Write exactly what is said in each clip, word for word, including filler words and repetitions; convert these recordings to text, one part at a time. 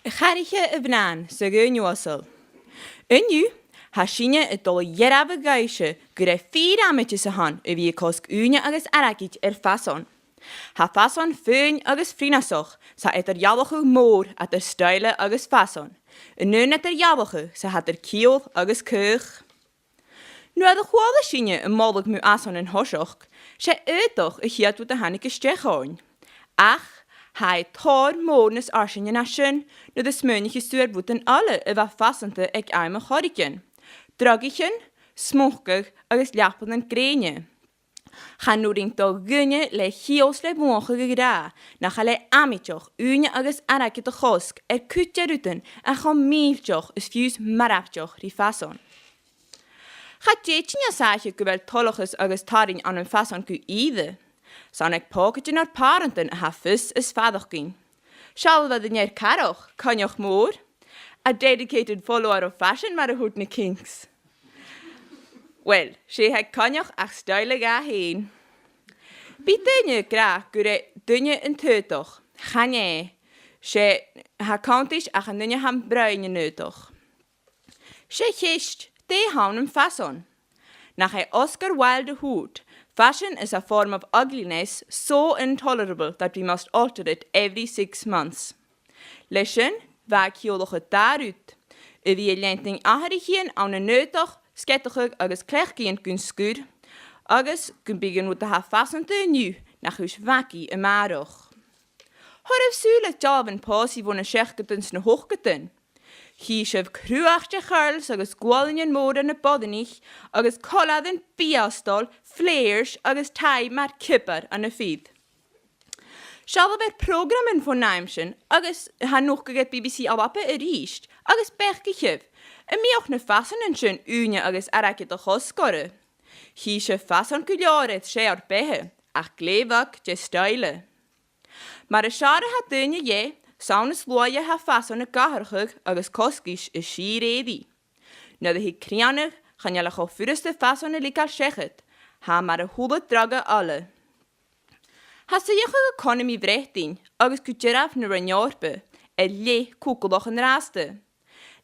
A chathraiche, a mhnathan 's a dhaoine uaisle. An-diugh, tha sinne a' dol a dhearbhadh dhuibhse gur e fìor amaideas a th' ann a bhith a' cosg ùine agus airgid air fasan. Tha fasan fuinn agus frithneachasach, 's tha eadar-dhealachadh mòr eadar stoidhle agus fasan. An aon eadar-dhealachadh 's a tha eadar ciall agus caoch. Nuair a chuala sinne am moladh mu fhasan an toiseach, 's e aodach a' chiad rud a thàinig a-steach oirnn. Ach tha e tòrr mòr nas fharsainge na sin nuair a smaoinicheas tu air rudan eile a bha fasanta aig àm air choreigin. Drugaichean, smocadh agus leapannan grèine. Chan urrainn do dhuine le chiall 's le muthachadh a ràdh nach eil e amaideach ùine agus airgead a chosg air cuid de rudan a tha cho mìlteach is fiù 's marbhtach ri fasan. Cha tèid sinn às àicheadh gu bheil toileachas agus tarraing ann am fasan gu ìre. 'S ann aig pòcaidean ar pàrantan a tha fios is faireachdainn. Seall, bha duine air Carrach, Coinneach Mòr, a dedicated follower of fashion, mar a thuirt na Kinks. Uill, 's e tha aig Coinneach ach stoidhle dha fhèin. Bidh daoine ag ràdh gur e duine an t-aodach. Chan e. 'S e, tha cunntais ach an duine a tha am broinn an aodach. 'S e a' cheist, dè th' ann am fasan? Nach e Oscar Wilde a thuirt, "Fashion is a form of ugliness so intolerable that we must alter it every six months." Leis sin, bha e a' ciallachadh dà rud, a bhith a' leantainn atharraichean ann an aodach, sgeadachadh agus cleachdaidhean gun sgur, agus gum biodh an rud a tha fasanta an-diugh na chuis bhagaidh a-màireach. Thoiribh sùil air dealbhan pòsaidh bho na seachdadan 's na h-ochdadan. Chì sibh cruach de churls agus gualainnean mòra na boireannaich agus coilearan biastail, flares agus taigh mar ciabair ann am fiodh. Seallaibh air prògraman bhon àm sin agus tha nochdadh air B B C Alba a-rithist agus beachdaich, am biodh na fasan an sin ùine agus airgead a chosg orra? Chì sibh fasan gu leòr air sèithear-beatha, ach glè bheag de stoidhle. Mar as fheàrr a tha daoine dheth, 's ann as luaithe a tha fasan ag atharrachadh agus cosgais a' sìor èirigh. Nuair a thig crìonadh, chan eil e cho furasta fasan a leigeil seachad, tha e mar a h-uile droga eile. Tha suidheachadh economy Bhreatainn agus gu dearbh na Roinn Eòrpa air leth cugallach an-dràsta.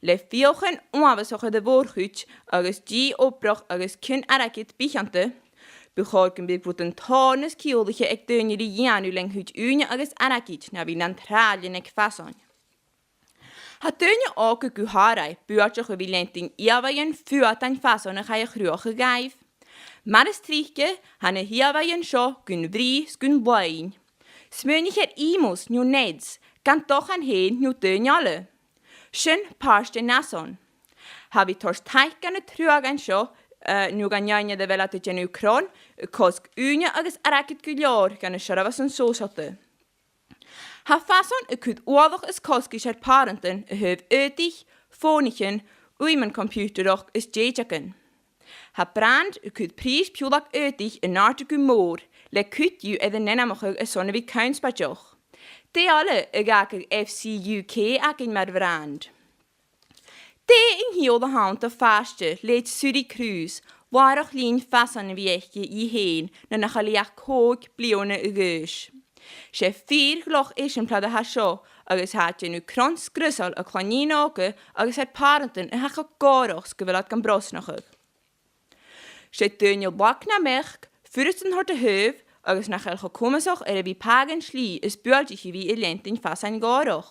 Le fiachan uabhasach air a' mhòr-chuid agus dì-obrach agus cion airgid bitheanta, bu chòir gum biodh rudan tòrr nas ciallaiche aig daoine ri dhèanamh len cuid ùine agus airgid na bhith nan tràillean aig fasan. Tha daoine òga gu h-àraidh buailteach a bhith leantainn ìomhaighean fuadain fasan a chaidh a chruthachadh dhaibh. Mar as trice, tha na h-ìomhaighean seo gun bhrìgh 's gun loidhne. Smaoinich air Emos no Neds, gan dochan fhèin no daoine eile. Sin pàirt den fhasan. Tha a bhith toirt taic dha na truagan seo, eh, no dhan fheadhainn air a bheil iad a' dèanamh cron, a' cosg ùine agus airgead gu leòr dha na seirbheisean sòisealta. Tha fasan a' cur uallach is cosgais air pàrantan a thaobh aodaich, fònaichean, uidhmean coimpiutaireachd is dèideagan. Tha brand a' cur prìs piollach aodaich an àirde gu mòr, le cuid dhiubh air an ainmeachadh airson a bhith connspaideach. Dè eile a dh'fhàg F C U K againn mar bhrand? Dè an ciall a th' ann do phàiste leithid Suri Cruise, làrach-lìn fasan a bhith aice i fhèin nuair nach eil i ach còig bliadhna a dh'aois? 'S e fìor ghleoc eisimpleir a tha seo, agus tha e a' dèanamh cron sgriosail air cloinnean òga agus air pàrantan a tha cho gòrach 's gu bheil iad gam brosnachadh. 'S e daoine lag nam beachd, furasta an toirt a thaobh, agus nach eil cho comasach air a bhith pàigheadh an t-slighe is buailtiche a bhith a' leantainn fasan gòrach.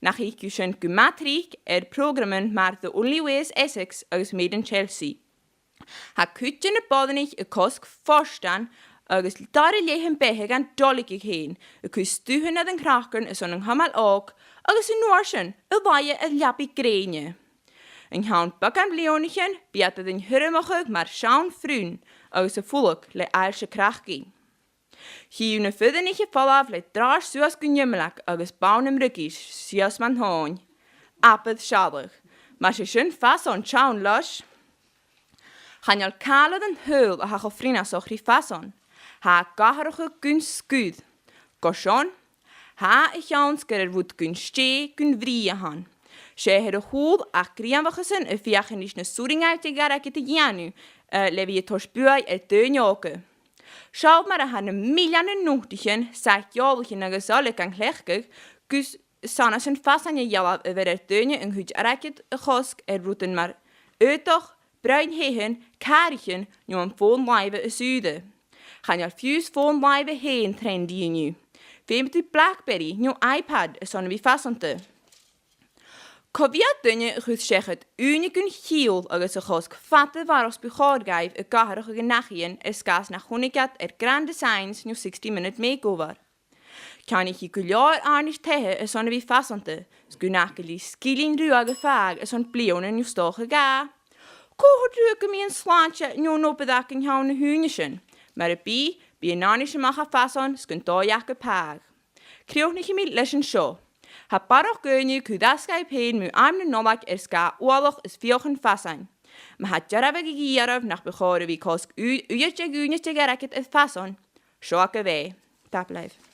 Nach fhaic thu sin gu math tric air prògraman mar The Only Way is Essex agus Made in Chelsea. Tha cuid de na boireannaich a' cosg fortan agus dara leth am beatha gan doileachadh fhèin, a' cur stuthan air an craiceann airson an cumail òg, agus an uair sin a' laighe air leabaidh grèine. An ceann beagan bhliadhnaichean, bidh iad air an tuaireamachadh mar seann phrunn agus a' fulang le aillse cracaidh. Chì thu na fireannaich a' falbh le dràibhear suas gun iomall agus bonn a' mhruigidh sìos mun tabhann. Abair sealladh. Mas e sin fasan teann leis. Chan eil càil air an t-saoghal a tha cho frithneachasach ri fasan. Tha e ag atharrachadh gun sgur. Gu sìon, tha e a' tionndadh gur e rud gun stèidh, gun bhrìgh a th' ann. 'S e a tha air a chùl ach gnìomhachasan a' feuchainn ris na sùilean aig airgead a dhèanamh, eh, le bhith a' toirt buaidh air daoine òga. Seall mar a tha na milleanan notaichean, saic-eòlaichean agus uile gan cleachdadh, gus Is ann airson fasain a dhealbh a bheirear daoine an cuid airgid a chosg air rudan mar aodach, broinn-thaighean, càraichean no am fòn-làimhe as ùire. Chan eil fiù 's fòn-làimhe fhèin trendy an-diugh. Feumaidh tu BlackBerry no iPad airson a bhith fasanta. Cò mheud duine a chuir seachad ùine gun chiall agus a chosg fada a bharrachd 's bu chòir dhaibh a dh'atharrachadh an dachaighean air sgàth 's nach chunnaic iad air Grand Designs no sixty Minute Makeover? Ceannaichidh gu leòr àrd-teicheadh airson a bhith fasanta, 's gun aca sgillinn ruadh a phàigheadh airson bliadhna no 's dòcha dhà. Cò thuirt riutha gum bithinn slàinte no an obair againn ann an ùine sin? Mura bi, bidh an aithris a-mach à fasan 's gun dòigh aca pàigheadh. Cruthaichidh mi leis an seo. Tha barrachd dhaoine a' cur às dhaibh fhèin mu àm na Nollaig air sgàth uallach is fiachan fasain. Ma tha dearbhadh a dhìth oirbh nach bu chòir a bhith cosg ù-, uiread de dh'ùine de dh'airgead air fasan, seo agaibh e. Tapadh leibh.